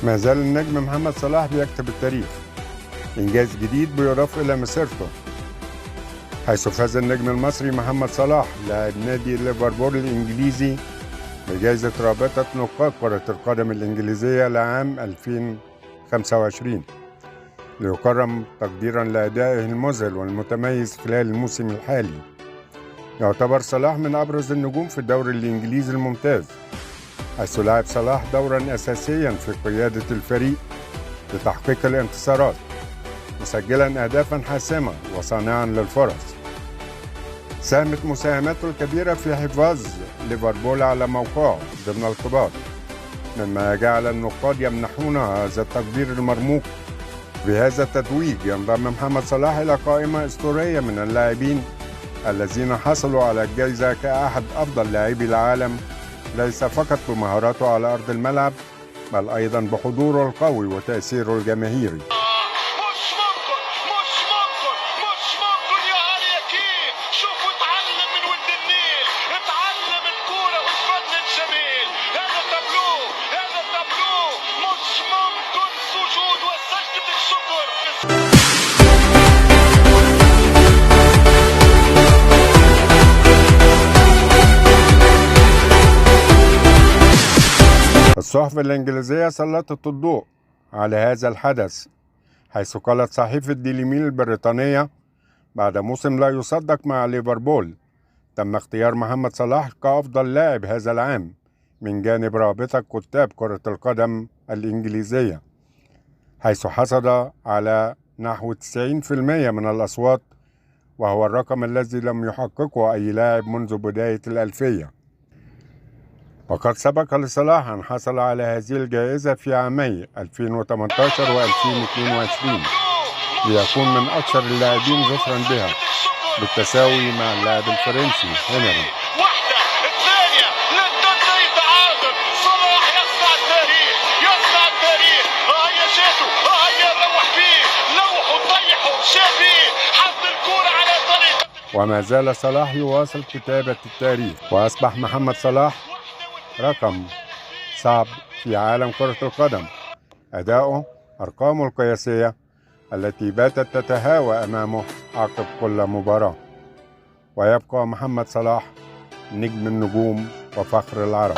ما زال النجم محمد صلاح بيكتب التاريخ. إنجاز جديد بيضاف إلى مسيرته، حيث فاز النجم المصري محمد صلاح لاعب نادي ليفربول الإنجليزي بجائزة رابطة نقاد كرة القدم الإنجليزية لعام 2025، ليكرم تقديرا لأدائه المذهل والمتميز خلال الموسم الحالي. يعتبر صلاح من أبرز النجوم في الدوري الإنجليزي الممتاز، حيث لعب صلاح دورا أساسيا في قيادة الفريق لتحقيق الانتصارات، مسجلا أهدافا حاسمة وصانعا للفرص. ساهمت مساهماته الكبيرة في حفاظ ليفربول على موقعه ضمن الكبار، مما جعل النقاد يمنحون هذا التقدير المرموق. بهذا التتويج ينضم محمد صلاح إلى قائمة أسطورية من اللاعبين الذين حصلوا على الجائزة كأحد أفضل لاعبي العالم، ليس فقط بمهاراته على أرض الملعب بل أيضا بحضوره القوي وتأثيره الجماهيري. الصحف الإنجليزية سلطت الضوء على هذا الحدث، حيث قالت صحيفة ديلي ميل البريطانية: بعد موسم لا يصدق مع ليفربول، تم اختيار محمد صلاح كأفضل لاعب هذا العام من جانب رابطة كتاب كرة القدم الإنجليزية، حيث حصل على نحو 90% من الأصوات، وهو الرقم الذي لم يحققه أي لاعب منذ بداية الألفية. وقد سبق لصلاح أن حصل على هذه الجائزة في عامي 2018 و2022، ليكون من أكثر اللاعبين ظفرا بها بالتساوي مع اللاعب الفرنسي هنري. واحدة الثانية للتنتهي التعادل. صلاح يصنع التاريخ، يصنع التاريخ. هيا شاتو، هيا روح فيه، لوحوا طيحوا شافيه، حط الكورة على طريقة. وما زال صلاح يواصل كتابة التاريخ، وأصبح محمد صلاح رقم صعب في عالم كرة القدم. أداؤه، أرقامه القياسية التي باتت تتهاوى أمامه عقب كل مباراة. ويبقى محمد صلاح نجم النجوم وفخر العرب.